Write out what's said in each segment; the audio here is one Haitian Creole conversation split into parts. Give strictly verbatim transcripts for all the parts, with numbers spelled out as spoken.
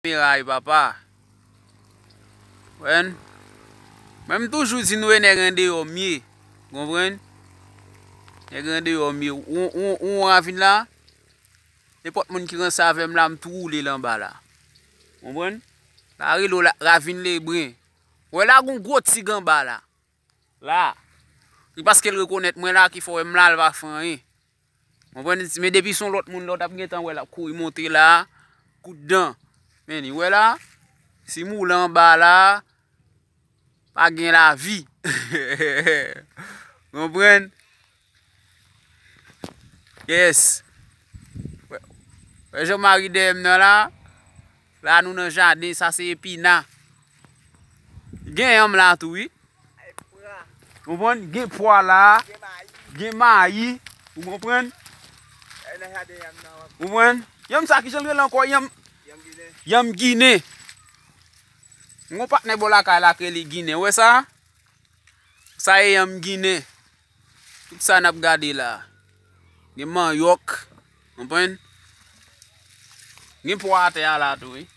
Miray, papa. Konprann? Mwen, m toujou di nou e nèg andeyò m ye. Konprann? Nèg andeyò m ye. Ou, ou, ou ravin la, nenpòt moun ki ranse avè m la, m tou woule l anba la. Konprann? La rele w la, ravin Lebren. Wè la, gon gwo tig anba la. La. Se paske l rekonèt mwen la ki fè w wè m la, l pa fè anyen. Konprann? Men depi se yon lòt moun la, w t ap gentan wè l ap kouri monte la, kout dan. Men li wè la, si m woule anba la, pa gen lavi. Konprann? Yes. Wè, wè Jean Marie dèyè m nan la. La nou nan jaden, sa se epina. Gen yanm la tou, wi. Konprann? Gen pwa la, gen mayi, ou konprann? Konprann? Yanm sa, kijan l rele ankò? Yanm, yanm ginen. M gon patnè bò lakay la k rele Ginen. Ou wè sa? Sa e yanm ginen. Tout sa n ap gade la. Gen manyòk. Konprann? Gen pwa atè a la tou, wi.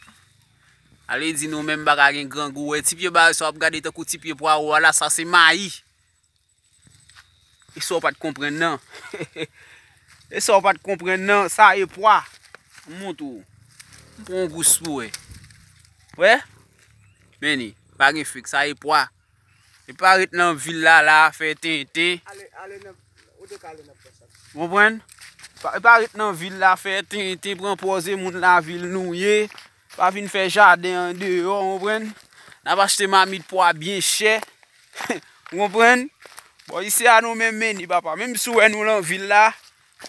Ale di nou menm bagay gen grangou. Wè ti pye bagay sa w ap gade tankou ti pye pwawo a la, sa se mayi. E sa w pa t konprann nan. E sa w pa t konprann nan, sa e pwa. M montre w. M pran yon gous pou wè. Wè? Men li, pa gen fek, sa e pwa. E pa ret nan vil la, la, fè tenten. Ale, ale nan, ou te ka ale nan pwòs la. Konprann? Pa, e pa ret nan vil la, fè tenten, pran pòz e moun lavil nou ye. Pa vin fè jaden andeyò, konprann? N ap achte mamit pwa byen chè. Ou konprann? Bon, isi a nou menm, men li, papa. Menm si w wè nou nan vil la,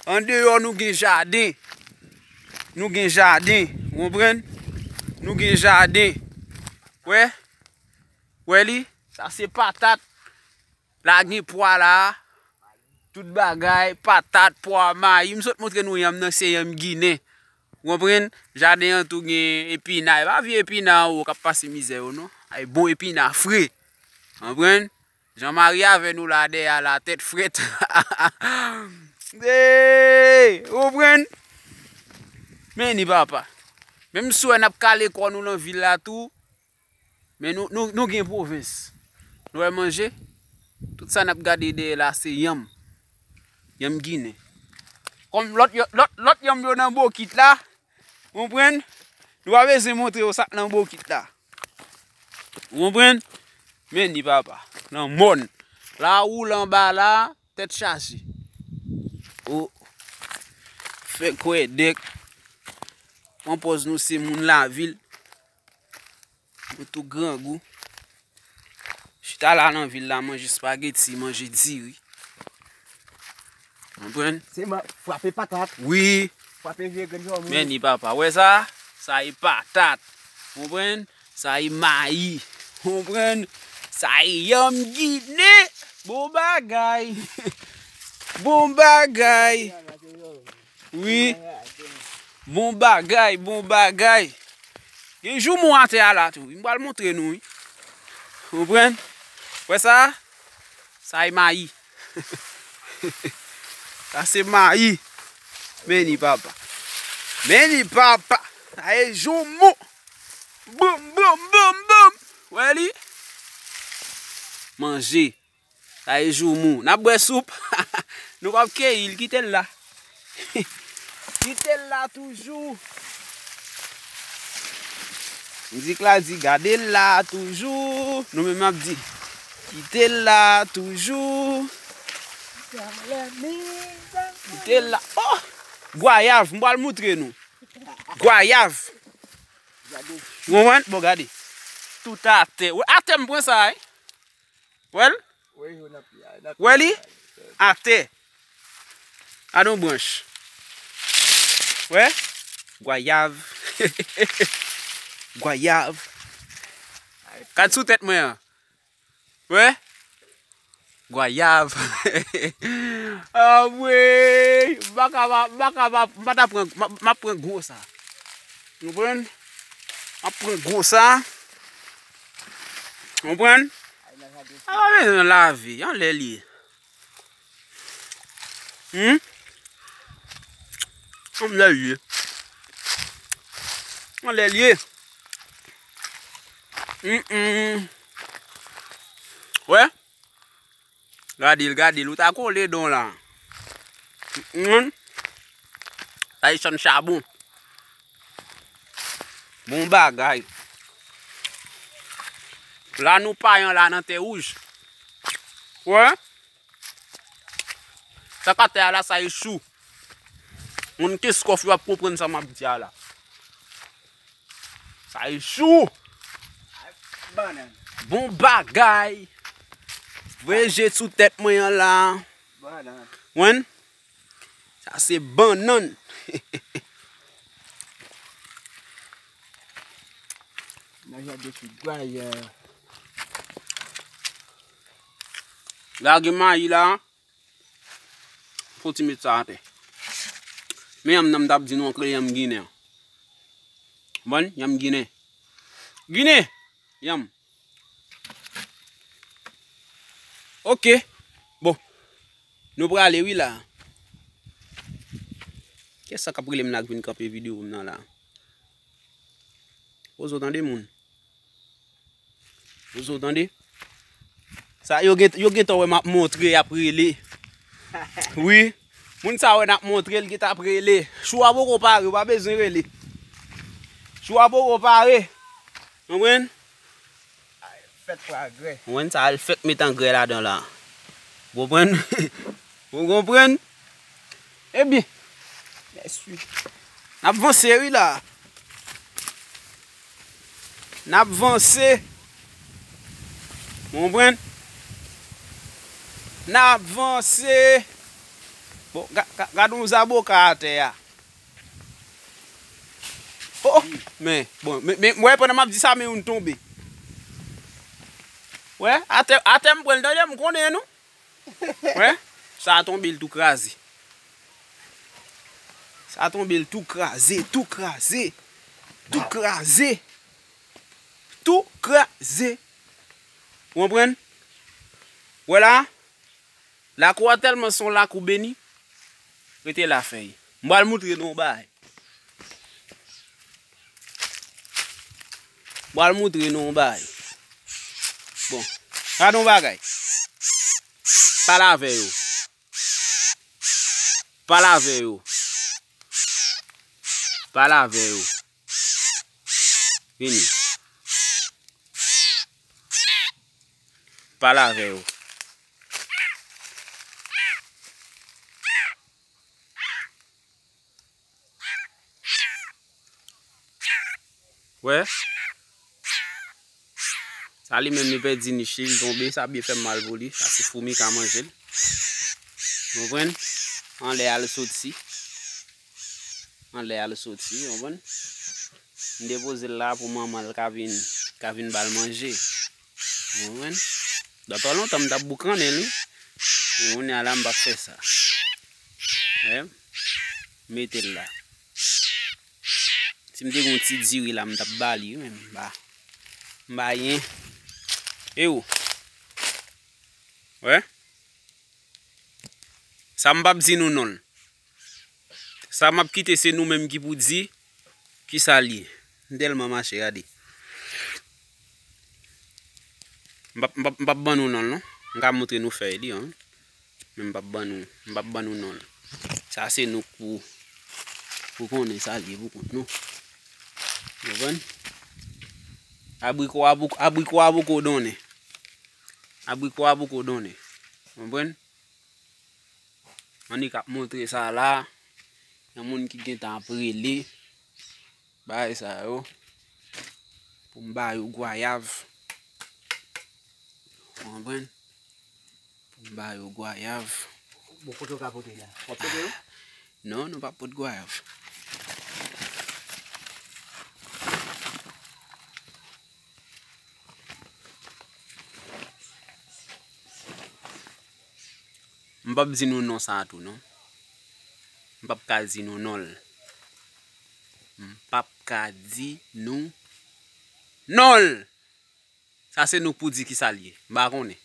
andeyò nou gen jaden. Nou gen jaden, ou konprann? Nou gen jaden. Wè? Wè li? Sa se patat. La gen pwa la. Tout bagay, patat, pwa, mayi. M sot montre nou yanm nan, se yanm ginen. Ou konprann? Jaden an tou gen epina. E pa vye epina anwo k ap pase mizè yo, non. Ay bon epina fre. Konprann? Jean Marie avè nou la dèyè a la, tèt frèt. Hey, ou konprann? Men ni papa. Menm si w wè n ap kale kò nou nan vil la tou, men nou, nou, nou gen pwovens. Nou wè manje? Tout sa n ap gade dèyè la se yanm. Yanm ginen. Kòm lòt yo, lòt, lòt yanm yo nan bokit la, ou konprann? Nou pa bezwen montre yo sa k nan bokit la. Ou konprann? Men ni papa. Nan mòn. La ou l anba la, tèt chaje. O. Fè kwè dèk. Pran pòz nou se moun lavil. Nou tou grangou. Chita la nan vil la, manje espageti, manje diri. Konprann? Se man, frape patat. Wi. Frape vye grenn jòmou. Men ni papa. Wè sa? Sa e patat. Konprann? Sa e mayi. Konprann? Sa e yanm ginen. Bon bagay. Bon bagay. Wi. Bon bagay, bon bagay. Gen joumou atè a la tou. M pral montre nou, wi. Konprann? Wè sa? Sa e mayi. Sa se mayi. Men ni papa. Men ni papa. Sa e joumou. Boum, boum, boum, boum. Wè li? Manje. Sa e joumou. N ap bwè soup. Nou p ap keyi l, kite l la. Kite l la toujou. Mizik la di, gade l la toujou. Nou menm n ap di, kite l la toujou. Kite l la. Oh! Gwayav, m pral moutre nou. Gwayav. Ou konprann? Bon, gade. Tout atè. Atè m pran sa, wi. Wè l? Wè li? Atè. Gade yon branch. Wè? Gwayav. Gwayav. Gad sou tèt mwen an. Wè? Gwayav. Anmwey. M pa ka pa, m pa ka pa, m pa ta pran, m ap, m ap pran gwo sa. Konprann? M ap pran gwo sa. Konprann? A pa bezwen lave, anlè l ye. Hmm? Anlè l ye. Anlè l ye. Mm, mm. Wè? Gade l, gade l, ou ta kole don la. Mm. Sa e chann chabon. Bon bagay. La nou payan la nan tè wouj. Wè? Sa k atè a la, sa e chou. Moun Kenskòf yo ap konprann sa m ap di a la. Sa e chou. Bannann. Bon bagay. Voye je sou tèt mwen an la. Bannann. Wen? Sa se bannann. Nan jardin ti gwayè. Lage mayi la. Fò ti met sa atè. Men yanm nan m t ap di nou ankò yanm ginen. Bon, yanm ginen. Ginen! Yanm. Ok. Bon. Nou prale wi la. Kiyès sa k ap rele m la k vin kanpe videyo m nan la? Poze w tande moun. Poze w tande. Sa yo gen, yo gentan wè m ap montre, y ap rele. Wi. Moun sa wè n ap montre, l gentan ap rele. Chou a poko pare, ou pa bezwen rele. Chou a poko pare. Konprann? Fèt pou agrè. Ou konprann sa, al fèk met angrè ladan la. Ou konprann? Ou konprann? Ebyen. Mèsi. N ap vanse wi la. N ap vanse. Ou konprann? N ap vanse. Bon, ga-, ga-, gad yon zaboka atè a. Oh, oh, men, bon, men, men, wè, pandan m ap di sa, men youn tonbe. Wè, atè, atè m pran l, tande, m konnen, non? Wè, sa a tonbe, l tou kraze. Sa a tonbe, l tou kraze, tou kraze, tou kraze, tou kraze. Ou konprann? Wè la, lakou a tèlman se yon lakou beni. Rete la, fèy. M pral moutre nou yon bagay. M pral moutre nou yon bagay. Bon, gade yon bagay. Pale avè yo. Pale avè yo. Pale avè yo. Vini. Pale avè yo. Wè. Sa li menm li pèdi nich li, li tonbe, sa byen fè m mal pou li. Sa se foumi ka manje l. Ou konprann? Anlè a l soti. Anlè a l soti, ou konprann? M depoze l la pou manman l ka vin, ka vin ba l manje. Ou konprann? Dòt lontan m t ap boukannen l wi. Men kounye a la m p ap fè sa. Wè? Mete l la. Si m te gen yon ti diri la, m t ap ba li wi, men m pa, m pa gen. E ou? Wè? Sa m p ap di nou non l. Sa m ap kite se nou menm ki pou di kisa l ye. M tèlman mache, gade. M p ap, m p ap, m p ap ban nou non l non. M ka montre nou fèy li an. Men m p ap ban nou, m p ap ban nou non l. Sa se nou k pou, pou konnen sa l ye pou kont nou. Ou konprann? Abriko a poko, abriko a poko donnen. Abriko a poko donnen. Ou konprann? Annik ap montre sa la. Yon moun ki gentan ap rele. Bagay sa yo. Pou m ba yo gwayav. Ou konprann? Pou m ba yo gwayav. Bon, kote w ka pote la? W ap pote yo? Non, nou p ap pot gwayav. M p ap di nou non sa a tou, non. M p ap ka di nou non l. M p ap ka di nou non l. Sa se nou k pou di kisa l ye. M pa konnen.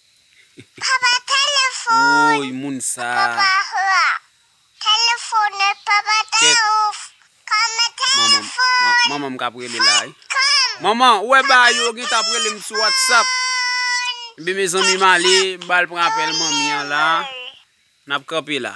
Papa, telefòn. Woy, moun sa. Papa, hwa. Telefòn, papa, kèt. Telefòn. Kòman telefòn? Manman m, ma-, manman m k ap rele la, wi. Kòman? Manman, ou wè ba yo gen t ap rele m sou WhatsApp. Ebyen, mezanmi, m ale, m ba l pran apèl manmi an la. N ap kanpe la.